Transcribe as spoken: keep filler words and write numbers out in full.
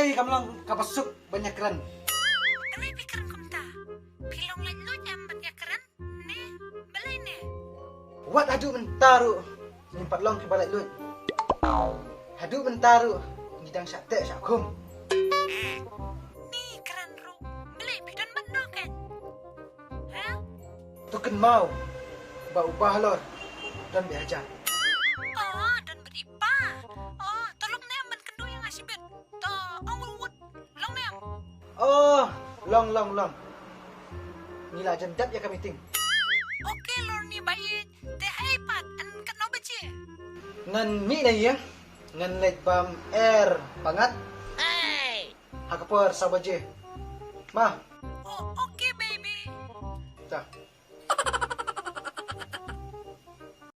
Ei, kam long kaba suk ban ïakren. Balei phi kren kumta? Phi long laitluid em ban ïakren? Ne, balei ne? Wat haduh mynta ruh ngim pat long kiba laitluid. Haduh mynta ruh ngi dang shah teh shah khum. Ni kren ruh. Balei phi don ban noh kan? Ha? To kynmaw ba u Bahalor don bad i Hajar. Oh, don bad i Pa. Oh, to long ne em ban kynduh ïa nga shibit? To ong ruh wut. Long ne em? Oh, long long long. Ngi la jan dep ïa ka meeting. Okay, lor ni ba ïeit. Te hei pat, yn katno baje? Ngan mih na ïing, ngan leit bam er ba ngat. Ha ka por saw baje. Ma. Oh, okay, baby. Ta.